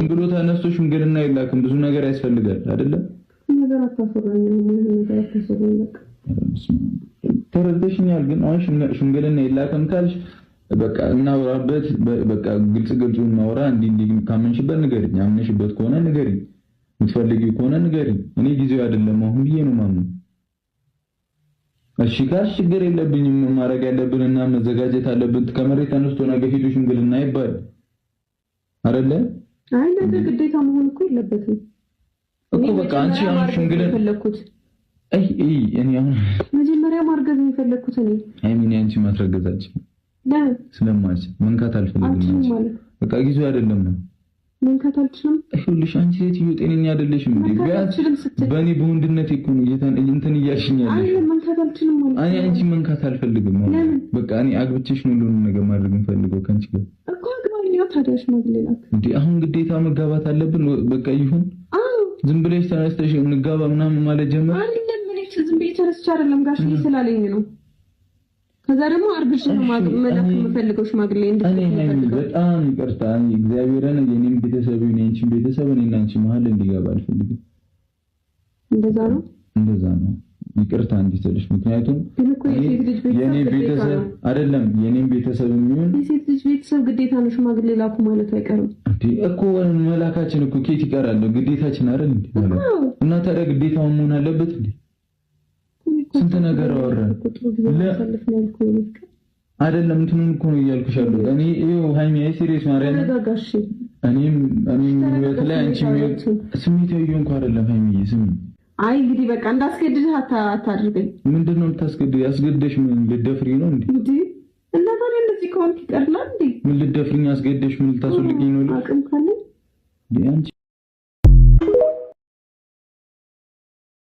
ብሎ ተነስቶ ሽምግልና የላክም። ብዙ ነገር ያስፈልጋል አይደለም? ነገር አታሰራኝ፣ ነገር አታሰራኝ። በቃ ተረድተሽኛል። ግን አሁን ሽምግልና የላክም ካልሽ በቃ እናውራበት። በቃ ግልጽ ግልጹ እናውራ። እንዲህ እንዲህ ካመንሽበት ንገሪኝ፣ አምነሽበት ከሆነ ንገሪኝ፣ የምትፈልጊው ከሆነ ንገሪኝ። እኔ ጊዜው አይደለም አሁን ብዬ ነው የማምነው። እሺ ካልሽ ችግር የለብኝም። ማድረግ ያለብን እና መዘጋጀት አለብን። ከመሬት ተነስቶ ነገ ሂዱ ሽምግልና ይባል አይደለ? አይ ነገ ግዴታ መሆን እኮ የለበትም እኮ። በቃ አንቺ አሁን ሽምግልና የፈለኩት አይ አይ እኔ አሁን መጀመሪያ ማርገዝ ነው የፈለኩት እኔ። አይ ምን አንቺ ማስረገዛች ለምን? ስለማልችል መንካት አልፈልግም። ማለት በቃ ጊዜው አይደለም ነው። መንካት አልችልም። ይኸውልሽ አንቺ ሴትዮ ጤነኛ አይደለሽም እንዴ? ቢያንስ በእኔ በወንድነቴ እኮ ነው እንትን እያልሽኝ ያለሽ። አይ መንካት አልችልም ማለት እኔ አንቺ መንካት አልፈልግም። ለምን? በቃ እኔ አግብቼሽ ነው ሁሉንም ነገር ማድረግ የምፈልገው ከአንቺ ጋር እኮ። አግባኝ ታዲያ ሽማግሌ ላክ እንዴ? አሁን ግዴታ መጋባት አለብን? በቃ ይሁን። አዎ ዝም ብለሽ ተነስተሽ እንጋባ ምናምን ማለት ጀመር። አይደለም፣ እኔ ዝም ብዬ ተነስቼ አይደለም፣ ጋሽዬ ስላለኝ ነው። ከዛ ደግሞ አርግሽ ነው መላክ የምፈልገው ሽማግሌ እንድትልክ። በጣም ይቅርታ እግዚአብሔርን፣ የኔም ቤተሰብ ይሁን የአንቺን ቤተሰብ እኔና አንቺ መሀል እንዲገባ አልፈልግም። እንደዛ ነው፣ እንደዛ ነው። ይቅርታ እንዲሰልሽ፣ ምክንያቱም የኔ ቤተሰብ አይደለም የኔም ቤተሰብ የሚሆን የሴት ልጅ ቤተሰብ ግዴታ ነው ሽማግሌ ላኩ ማለት አይቀርም እንዴ እኮ። መላካችን እኮ ኬት ይቀራል? ግዴታችን አይደል እንዴ? እና ታዲያ ግዴታውን መሆን አለበት እንዴ? ስንት ነገር አወራን አይደለም? እንትኑን እኮ ነው እያልኩሽ ያለሁት እኔ። ይኸው ሃይሚ፣ አይ serious ማርያም፣ እኔም ህይወት ላይ አንቺም ህይወት ስሜታዊ እየሆንኩ አይደለም ሃይሚዬ፣ ስሚ። አይ እንግዲህ በቃ እንዳስገድድህ አታድርገኝ። ምንድን ነው የምታስገድድ? ያስገደሽ ምን ልደፍሪኝ ነው እንዴ? እንዴ እና ታዲያ እንደዚህ ከሆንክ ይቀርላል እንዴ? ምን ልደፍሪኝ አስገደሽ? ምን ልታስወልቂኝ ነው? አቅም ካለኝ አንቺ